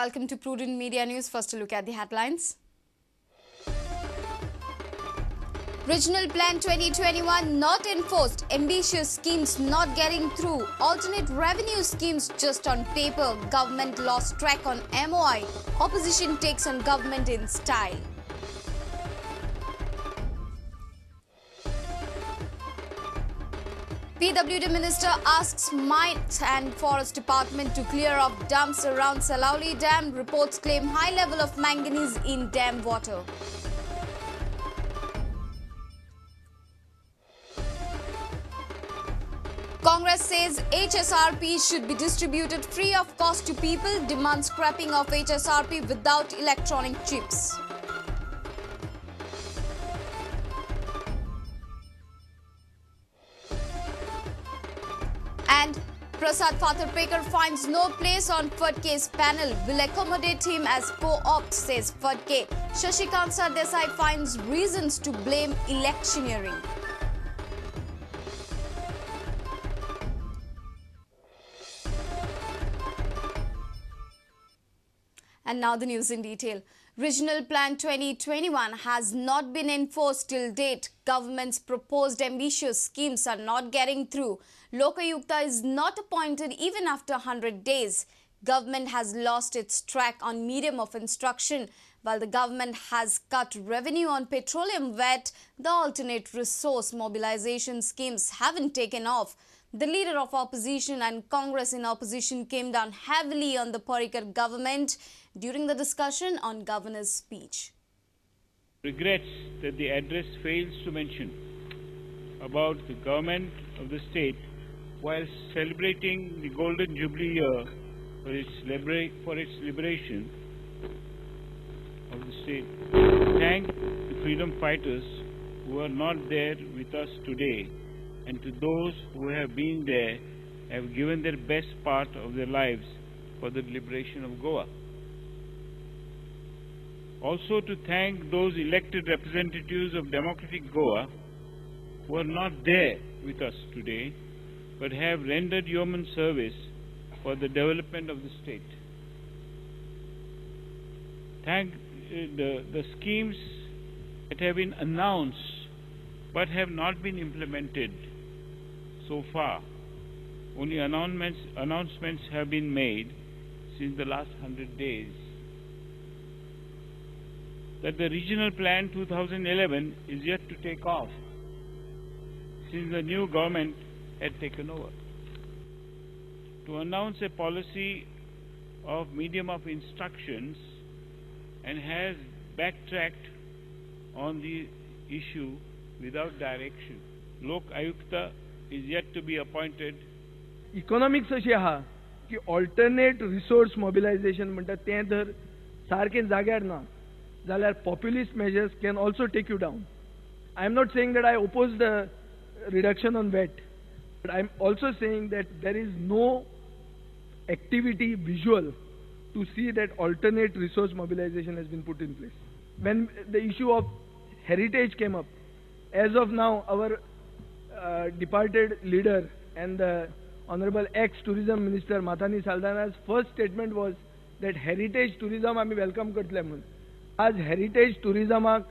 Welcome to Prudent Media News. First, a look at the headlines. Regional Plan 2021 not enforced, ambitious schemes not getting through, alternate revenue schemes just on paper, government lost track on MOI, opposition takes on government in style. PWD Minister asks Mines and Forest Department to clear off dumps around Salaulim Dam. Reports claim high level of manganese in dam water. Congress says HSRP should be distributed free of cost to people, demands scrapping of HSRP without electronic chips. And Prasad Phatarpekar finds no place on Phadke's panel, will accommodate him as co-opt, says Phadke. Shashikant Sardesai finds reasons to blame electioneering. And now the news in detail. Regional Plan 2021 has not been enforced till date. Government's proposed ambitious schemes are not getting through. Lokayukta is not appointed even after 100 days. Government has lost its track on medium of instruction. While the government has cut revenue on petroleum VAT, the alternate resource mobilization schemes haven't taken off. The leader of opposition and Congress in opposition came down heavily on the Parrikar government during the discussion on governor's speech. Regrets that the address fails to mention about the government of the state while celebrating the Golden Jubilee year for its liberation of the state. Thank the freedom fighters who are not there with us today, and to those who have been there, have given their best part of their lives for the liberation of Goa. Also to thank those elected representatives of Democratic Goa who are not there with us today, but have rendered yeoman service for the development of the state. Thank the schemes that have been announced but have not been implemented so far. Only announcements have been made since the last 100 days. That the Regional Plan 2011 is yet to take off since the new government had taken over. To announce a policy of medium of instructions and has backtracked on the issue without direction. Lok Ayukta is yet to be appointed. Economics अशी आहा की alternate resource mobilisation म्हणटा तें जर सारकें जाग्यार ना जाल्यार populist measures can also take you down. I am not saying that I oppose the reduction on VAT, but I am also saying that there is no activity visual to see that alternate resource mobilization has been put in place. When the issue of heritage came up, as of now, our departed leader and the Honorable ex-tourism minister Mathani Saldanha's first statement was that heritage tourism आमी welcome करतले म्हणून. आज heritage टुरिजमाक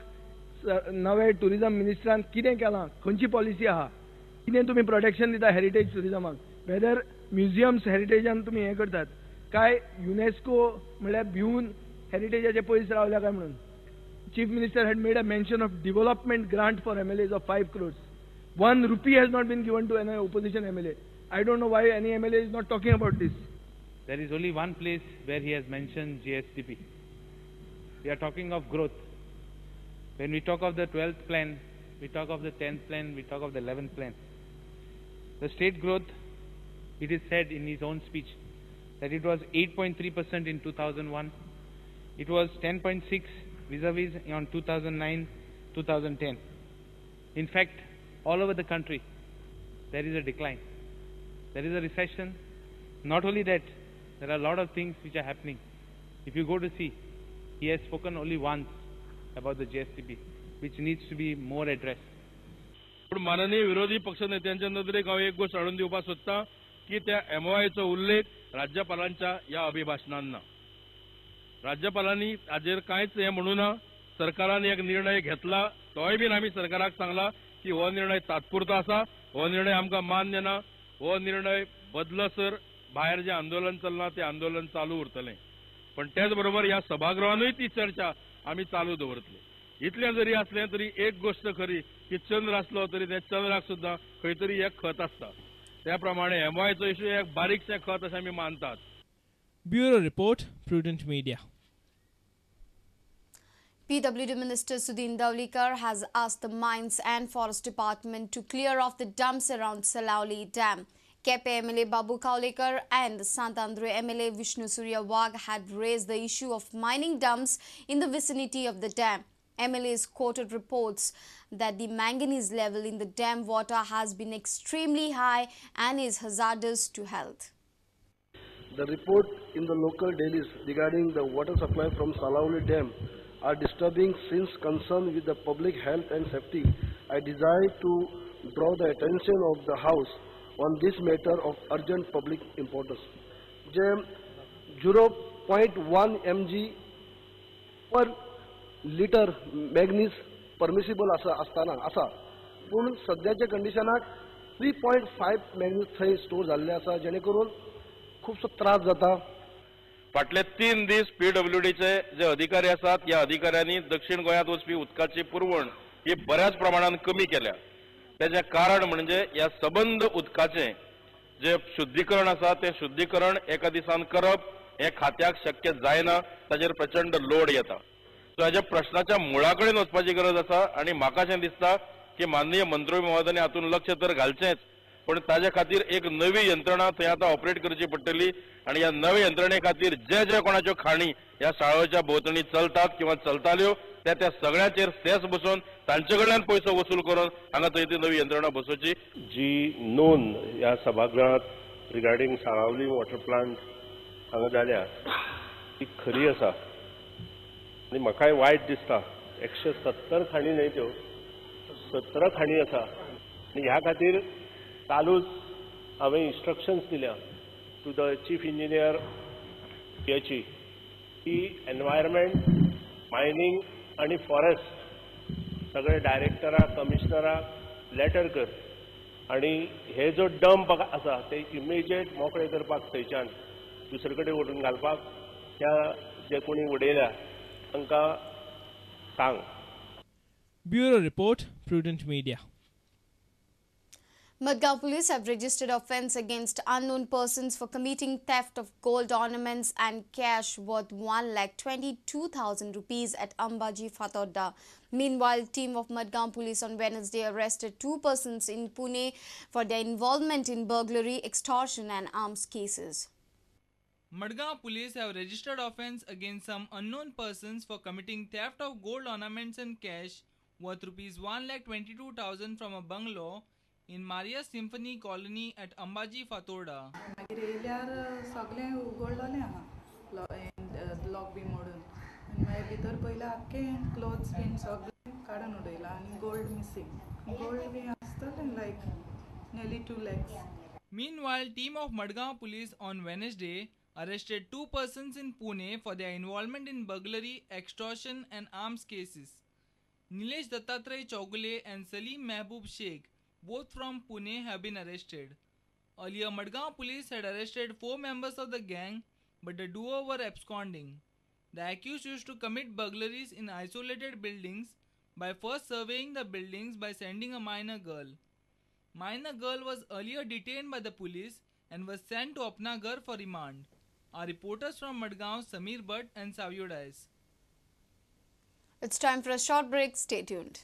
नवे tourism मिनिस्टरान कितें केलां, खंयची policy आहा, कितें तुमी प्रोटेक्शन दिता हेरिटेज टुरिजमाक, वेदर म्युझियम्स हेरिटेजान तुमी हें करतात काय युनेस्को म्हळ्यार भिवून हेरिटेजाचे पयस रावल्या काय म्हणून. Chief Minister had made a mention of development grant for MLAs of 5 crores. 1 rupee has not been given to any opposition MLA. I don't know why any MLA is not talking about this. There is only one place where he has mentioned GSDP. We are talking of growth. When we talk of the 12th plan, we talk of the 10th plan, we talk of the 11th plan. The state growth, it is said in his own speech, that it was 8.3% in 2001. It was 10.6 vis-a-vis on 2009, 2010. In fact, all over the country, there is a decline. There is a recession. Not only that, there are a lot of things which are happening. If you go to see, he has spoken only once about the GSTP, which needs to be more addressed. पूण माननीय विरोधी पक्षनेत्यांच्या नदरेक हांव एक गोश्ट हाडून दिवपाक सोदता की त्या एमओआयचो उल्लेख राज्यपालांच्या ह्या अभिभाशणान ना. राज्यपालांनी हाजेर कांयच हें म्हणू ना. सरकारान एक निर्णय घेतला, तोय बीन आमी सरकाराक सांगला की हो निर्णय तात्पुरतो आसा, हो निर्णय आमकां मान्य ना, हो निर्णय बदलसर भायर जें आंदोलन चल्लां तें आंदोलन चालू उरतलें. पण त्याच बरोबर ह्या सभागृहानूय ती चर्चा आमी चालू दवरतले. इतलें जरी आसलें तरी एक गोश्ट खरी की चंद्र आसलो तरी त्या चंद्राक सुद्दां खंय तरी एक खत आसता. त्या प्रमाणे एमआयचो इशू एक बारीकशें खत अशें आमी मानतात. Bureau report, Prudent Media. PWD Minister Sudin Dhavalikar has asked the Mines and Forest Department to clear off the dumps around Salaulim Dam. Kepe MLA Babu Kavlekar and Sant Andre MLA Vishnu Surya Wagh had raised the issue of mining dumps in the vicinity of the dam. MLAs quoted reports that the manganese level in the dam water has been extremely high and is hazardous to health. The report in the local dailies regarding the water supply from Salaulim Dam are disturbing since concern with the public health and safety. I desire to draw the attention of the House on this matter of urgent public importance. J 0.1 mg per litre manganese permissible आसा आसतना आसा, पूण सद्याच्या कंडिशनाक 3.5 manganese थंय store जाल्ले आसा, जेणे करून खुबसो त्रास जाता. फाटले 3 दीस पीडब्ल्यूडीचे जे अधिकारी आसात ह्या अधिकाऱ्यांनी दक्षिण गोंयांत वचपी उदकाची पुरवण ही बऱ्याच प्रमाणान कमी केल्या. तेजें कारण म्हणजे ह्या सबंद उदकाचें जे शुद्धीकरण आसा तें शुद्धीकरण एका दिसान करप हें खात्याक शक्य जायना, ताजेर प्रचंड लोड येता. सो हाज्या प्रश्नाच्या मुळा कडेन वचपाची गरज आसा आनी म्हाका अशें दिसता की माननीय मंत्री महोदयांनी हातूंत लक्ष तर घालचेंच, पण ताजे खातीर एक नवी यंत्रणा थंय आतां ऑपरेट करची पडटली आनी ह्या नवे यंत्रणे खातीर जे जे कोणाच्यो खाणी ह्या साळोच्या भोंवतणी चलतात किंवा चलताल्यो त्या त्या सगळ्यांचेर सेस बसोवन तांचे कडल्यान पयसो वसूल करून हांगा थंय ती नवी यंत्रणा बसोवची. जी नोंद ह्या सभागृहांत रिगार्डींग साळावली वॉटर प्लांट हांगा जाल्या ती खरी आसा आनी म्हाकाय वायट दिसता. 170 खाणी न्हय त्यो, 17 खाणी आसा आनी ह्या खातीर कालूच हांवें इन्स्ट्रक्शन्स दिल्या to the chief engineer PHE की एनवायरमेंट, मायनींग आनी फॉरेस्ट सगळे डायरेक्टराक, कमिशनराक लेटर कर आनी हे जो डंप आसा ते इमिजिएट मोकळे करपाक, थंयच्यान दुसरे कडेन व्हरून घालपाक त्या जे कोणी उडयल्या तांकां सांग. Bureau report, Prudent Media. Madgaon police have registered offence against unknown persons for committing theft of gold ornaments and cash worth 1,22,000 rupees at Ambaji Fatorda. Meanwhile, team of Madgaon police on Wednesday arrested 2 persons in Pune for their involvement in burglary, extortion and arms cases. Madgaon police have registered offence against some unknown persons for committing theft of gold ornaments and cash worth rupees 1,22,000 from a bungalow in Maria Symphony Colony at Ambaji Fatorda. मागीर येयल्यार सगळें उगडलेलें आहा, lock बी मोडून, आनी मागीर भितर पयलें आख्खें क्लोथ्स बीन सगळें काडून उडयलां आनी गोल्ड मिसींग. गोल्ड बी आसतलें लायक nearly 2 lakhs. Meanwhile, team of Madgaon police on Wednesday arrested 2 persons in Pune for their involvement in burglary, extortion and arms cases. Nilesh Dattatray Chougule and Salim Mehboob Sheikh, both from Pune, have been arrested. Earlier, Madgaon police had arrested 4 members of the gang, but the duo were absconding. The accused used to commit burglaries in isolated buildings by first surveying the buildings by sending a minor girl. Minor girl was earlier detained by the police and was sent to Apna Ghar for remand. Our reporters from Madgaon, Samir Bhatt and Savio Dias. It's time for a short break. Stay tuned.